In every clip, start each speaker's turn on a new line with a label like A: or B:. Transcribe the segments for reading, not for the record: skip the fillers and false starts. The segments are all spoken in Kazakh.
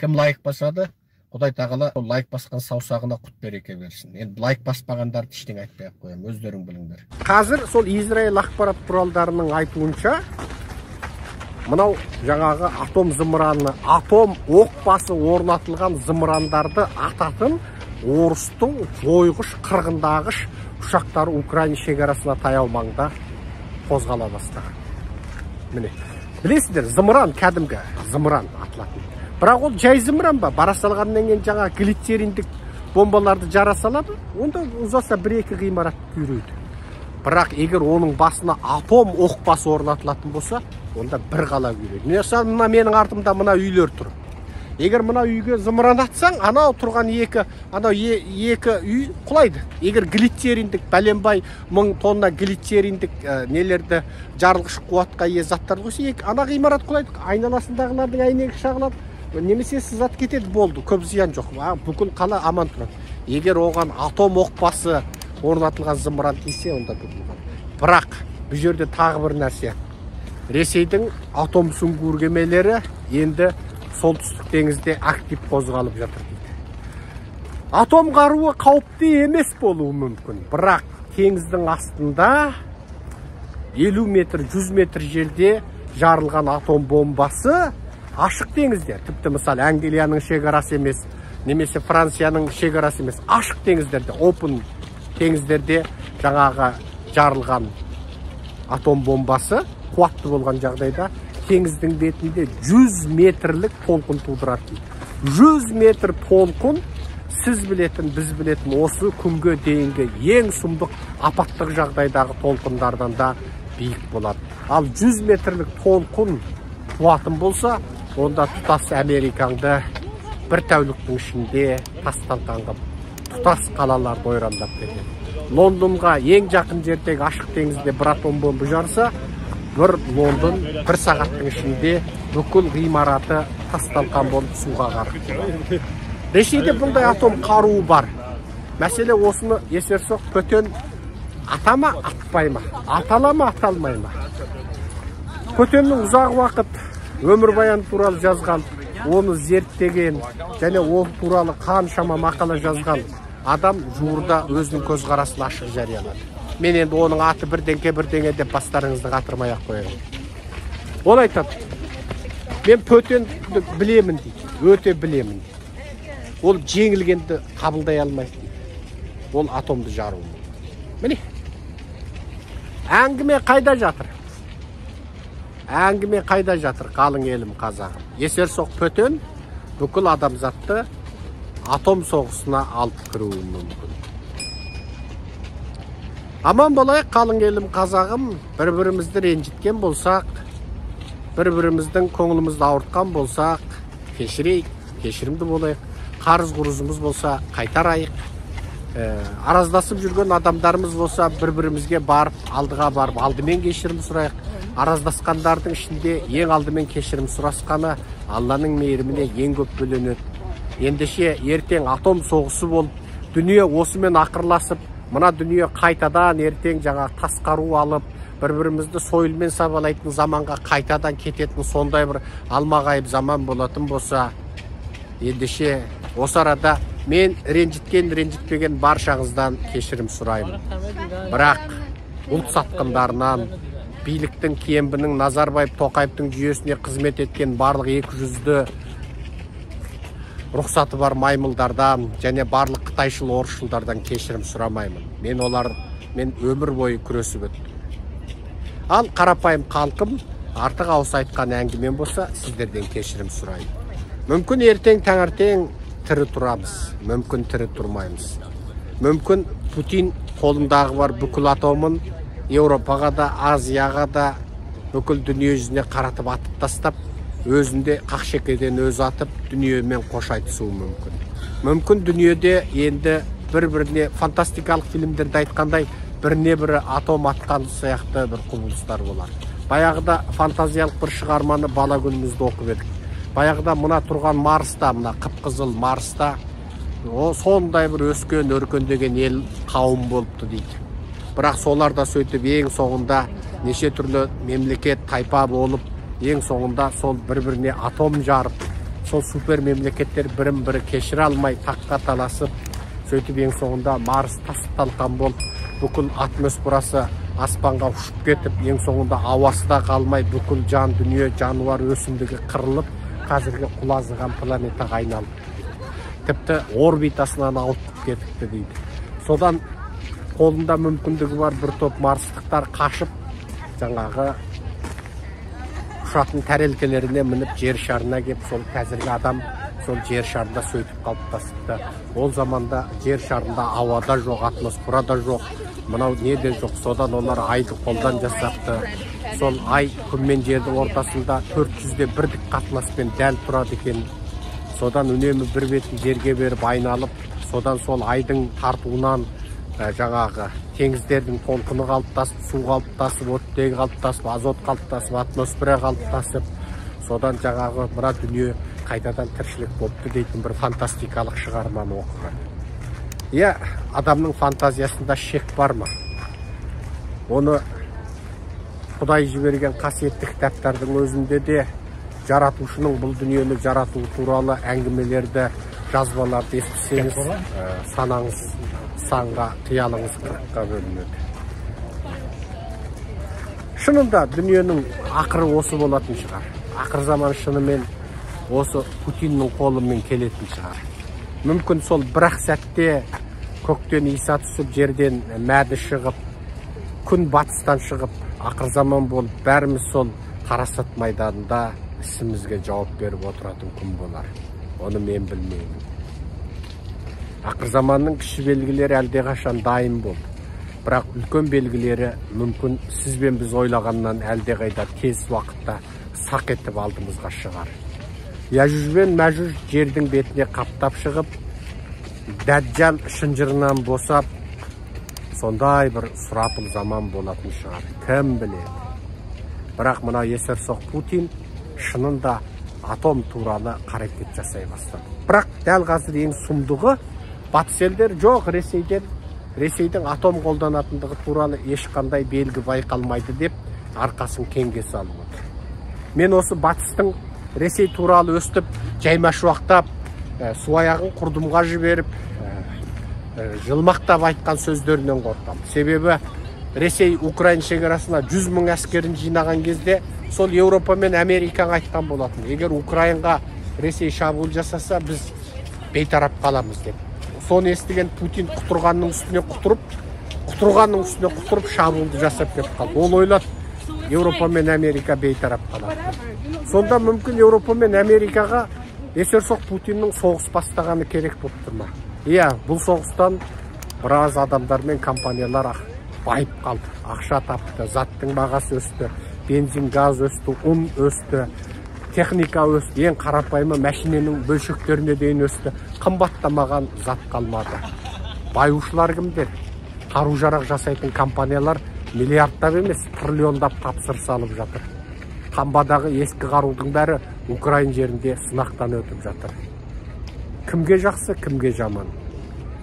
A: Кім лайк басады, Құдай тағала ол лайк басқан саусағына құт береке берсін. Енді лайк баспағандарды ештеңе айтпай ақ қоямын, өздерің біліңдер. Қазір сол Израиль ақпарат құралдарының айтуынша, мынау жаңағы атом зымыраны, атом оқпасы орнатылған зымырандарды ататын орыстың жойғыш, қырғындағыш ұшақтары Украина шекарасына таяу маңда қозғала бастаған. Міне, білесіздер, зымыран кәдімгі зымыран атылатын. Бірақ ол жай зымыран ба? Бара салғаннан кейін жаңа глицериндік бомбаларды жара салады, онда ұзаса бір-екі ғимарат күйрейді. Бірақ егер оның басына атом оқпасы орнатылатын болса, онда бір қала күйрейді. Мысалы, мына менің артымда мына үйлер тұр. Егер мына үйге зымыран атсаң, анау тұрған екі, анау екі үй құлайды. Егер глицериндік, бәленбай мың тонна глицериндік нелерді, жарылғыш қуатқа ие заттарды қойса, екі, ана ғимарат құлайды, айналасындағылардың әйнегі шағылады, немесе сызат кетеді, болды, көп зиян жоқ. Бүкіл қала аман тұрады. Егер оған атом оқпасы орнатылған зымыран тисе, онда бүкіл қала. Бірақ бұл жерде тағы бір нәрсе. Ресейдің атом сүңгуір кемелері енді солтүстік теңізде актив қозғалып жатыр дейді. Атом қаруы қауіпті емес болуы мүмкін, бірақ теңіздің астында 50 метр, 100 метр жерде жарылған атом бомбасы ашық теңізде, тіпті мысалы Англияның шекарасы емес, немесе Францияның шекарасы емес, ашық теңіздерде, open теңіздерде жаңағы жарылған атом бомбасы қуатты болған жағдайда теңіздің бетінде 100 метрлік толқын тудырады дейді. 100 метр толқын сіз білетін, біз білетін осы күнге дейінгі ең сұмдық апаттық жағдайдағы толқындардан да биік болады. Ал 100 метрлік толқын туатын болса, онда тұтас Америкаңды бір тәуліктің ішінде тас-талқан қылып, тұтас қалаларды ойрандап кетеді. Лондонға ең жақын жердегі ашық теңізде бір атом бомба жарса, бір Лондон бір сағаттың ішінде бүкіл ғимараты тас-талқан болып суға қарық болады. Ресейде бұндай атом қаруы бар. Мәселе осыны есерсоқ Путин ата ма, атпай ма? Атала ма, аталмай ма? Путиннің ұзақ уақыт өмірбаяны туралы жазған, оны зерттеген және ол туралы қаншама мақала жазған адам жуырда өзінің көзқарасын ашық жариялады. Мен енді оның аты бірдеңке бірдеңе деп бастарыңызды қатырмай ақ қояйын. Ол айтады, мен Путинді білемін дейді, өте білемін дейді. Ол жеңілгенді қабылдай алмайды дейді. Ол атомды жаруы мүмкін. Міне, әңгіме қайда жатыр? Әңгіме қайда жатыр, қалың елім қазағым? Есерсоқ Путин бүкіл адамзатты атом соғысына алып кіруі мүмкін. Аман болайық, қалың елім қазағым. Бір-бірімізді ренжіткен болсақ, бір-біріміздің көңілімізді ауыртқан болсақ, кешірейік, кешірімді болайық. Қарыз құрызымыз болса, қайтарайық. Араздасып жүрген адамдарымыз болса, бір-бірімізге барып, алдыға барып, алдымен кешірім сұрайық. Араздасқандардың ішінде ең алдымен кешірім сұрасқаны Алланың мейіріміне ең көп бөленеді. Ендеше ертең атом соғысы болып, дүние осымен ақырласып, мына дүние қайтадан ертең жаңа тас қару алып, бір-бірімізді сойылмен сабалайтын заманға қайтадан кететін сондай бір алмағайып заман болатын болса, ендеше осы арада мен ренжіткен, ренжітпеген баршаңыздан кешірім сұраймын. Бірақ ұлт сатқындарынан, биліктің, кембінің, Назарбаев, Тоқаевтың жүйесіне қызмет еткен барлық екі жүзді рұқсаты бар маймылдардан және барлық қытайшыл, орысшылдардан кешірім сұрамаймын. Мен олар, мен өмір бойы күресіп өттім. Ал қарапайым халқым, артық ауыз айтқан әңгімем болса, сіздерден кешірім сұраймын. Мүмкін ертең таңертең тірі тұрамыз, мүмкін тірі тұрмаймыз. Мүмкін Путин қолындағы бар бүкіл атомын Еуропаға да, Азияға да, бүкіл дүние жүзіне қаратып атып тастап, өзінде қақ шекеден өзі атып, дүниемен қош айтысуы мүмкін. Мүмкін дүниеде енді бір-біріне фантастикалық фильмдерде айтқандай, біріне бірі атом атқан сияқты бір құбылыстар болар. Баяғыда фантазиялық бір шығарманы бала күнімізде оқып едік. Баяғыда мына тұрған Марста, мына қып-қызыл Марста, о, сондай бір өскен, өркендеген ел қауым болыпты дейді. Бірақ солар да сөйтіп ең соңында неше түрлі мемлекет, тайпа болып, ең соңында сол бір-біріне атом жарып, Сол супер мемлекеттер бірін бірі кешіре алмай таққа таласып, сөйтіп ең соңында Марс тас талқан болып, бүкіл атмосферасы аспанға ұшып кетіп, ең соңында ауасы да қалмай, бүкіл жан дүние, жануар, өсімдігі қырылып, қазіргі құлазыған планетаға айналып, тіпті орбитасынан ауытқып кетіпті дейді. Содан қолында мүмкіндігі бар бір топ марстықтар қашып, жаңағы ұшатын тәрелкелеріне мініп жер шарына кеп, сол қазіргі адам сол жер шарында сөйтіп қалыптасыпты. Ол заманда жер шарында ауада жоқ, атмосферада жоқ, мынау не де жоқ. Содан олар айды қолдан жасапты. Сол ай күн мен жердің ортасында 400-де бірлік қатынаспен дәл тұрады екен. Содан үнемі бір бетін жерге беріп айналып, содан сол айдың тартуынан жаңағы теңіздердің толқыны қалыптасып, су қалыптасып, оттегі қалыптасып, азот қалыптасып, атмосфера қалыптасып, содан жаңағы мына дүние қайтадан тіршілік болыпты дейтін бір фантастикалық шығарманы оқыған. Иә, адамның фантазиясында шек бар ма? Оны Құдай жіберген қасиетті кітаптардың өзінде де жаратушының бұл дүниені жарату туралы әңгімелерді, жазбаларды естісеңіз, санаңыз санға, қиялыңыз қырыққа бөлінеді. Шынында дүниенің ақыры осы болатын шығар. Ақыр заман шынымен осы Путиннің қолымен келетін шығар. Мүмкін сол бір-ақ сәтте көктен Иса түсіп, жерден Мәді шығып, күн батыстан шығып, ақыр заман болып, бәріміз сол Қарасат майданында ісімізге жауап беріп отыратын күн болар. Оны мен білмеймін. Ақыр заманның кіші белгілері әлдеқашан дайын болды. Бірақ үлкен белгілері мүмкін сіз бен біз ойлағаннан әлдеқайда тез уақытта сақ етіп алдымызға шығар. Яжуж бен Мәжуж жердің бетіне қаптап шығып, Дәджал шынжырынан босап, сондай бір сұрапыл заман болатын шығар. Кім біледі? Бірақ мына есерсоқ Путин шынында атом туралы қарекет жасай бастады. Бірақ дәл қазір ең сұмдығы, батыс елдер жоқ, Ресейдің атом қолданатындығы туралы ешқандай белгі байқалмайды деп арқасын кеңге салып отыр. Мен осы батыстың Ресей туралы өстіп жаймашуақтап, су аяғын құрдымға жіберіп, жылмақтап айтқан сөздерінен қорқамын. Себебі Ресей Украин шекарасына 100 мың әскерін жинаған кезде сол Еуропа мен Америкаға айтқан болатын. Егер Украинға Ресей шабуыл жасаса, біз бейтарап қаламыз деп. Соны естіген Путин құтырғанның үстіне құтырып, құтырғанның үстіне құтырып шабуылды жасап кетіп қалды. Ол ойлады, Еуропа мен Америка бейтарап қалады. Сонда мүмкін Еуропа мен Америкаға есерсоқ Путиннің соғыс бастағаны керек болып тұр ма? Иә, бұл соғыстан біраз адамдар мен компаниялар байып қалды, ақша тапты, заттың бағасы өсті, бензин, газ өсті, ұн өсті, техника өсті, ең қарапайымы мәшиненің бөлшектеріне дейін өсті, қымбаттамаған зат қалмады. Баюшылар кімдер? Қару-жарақ жасайтын компаниялар миллиардтап емес, триллиондап тапсырыс алып жатыр. Қамбадағы ескі қарудың бәрі Украин жерінде сынақтан өтіп жатыр. Кімге жақсы, кімге жаман?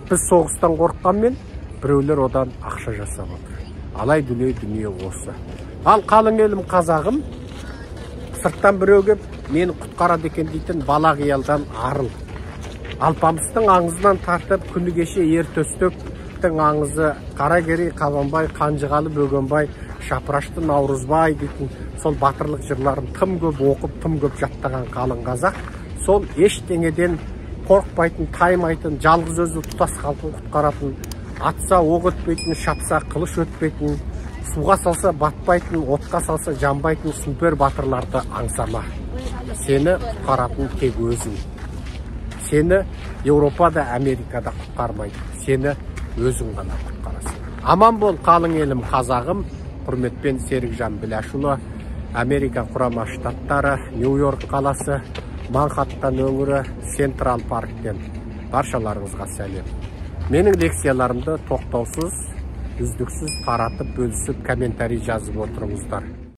A: Біз соғыстан қорыққанмен, біреулер одан ақша жасап отыр. Алай дүлей дүние осы. Ал қалың елім қазағым, сырттан біреу кеп мені құтқарады екен дейтін бала қиялдан арыл. Алпамыстың аңызынан тартып, күні кеше Ер Төстіктің аңызы, Қаракерей, Қабанбай, Қанжығалы, Бөгенбай, Шапырашты Наурызбай дейтін сол батырлық жырларын тым көп оқып, тым көп жаттаған қалың қазақ, сол ештеңеден қорықпайтын, таймайтын, жалғыз өзі тұтас халқын құтқаратын, атса оқ өтпейтін, шапса қылыш өтпейтін, суға салса батпайтын, отқа салса жанбайтын супер батырларды аңсама. Сені құтқаратын тек өзің. Сені Еуропада, Америкада құтқармайды. Сені өзің ғана құтқарасың. Аман бол, қалың елім қазағым. Құрметпен Серікжан Біләшұлы, Америка Құрама Штаттары, Нью-Йорк қаласы, Манхаттан өңірі, Сентрал Парктен. Баршаларыңызға сәлем. Менің лекцияларымды тоқтаусыз, үздіксіз таратып, бөлісіп, комментарий жазып отырыңыздар.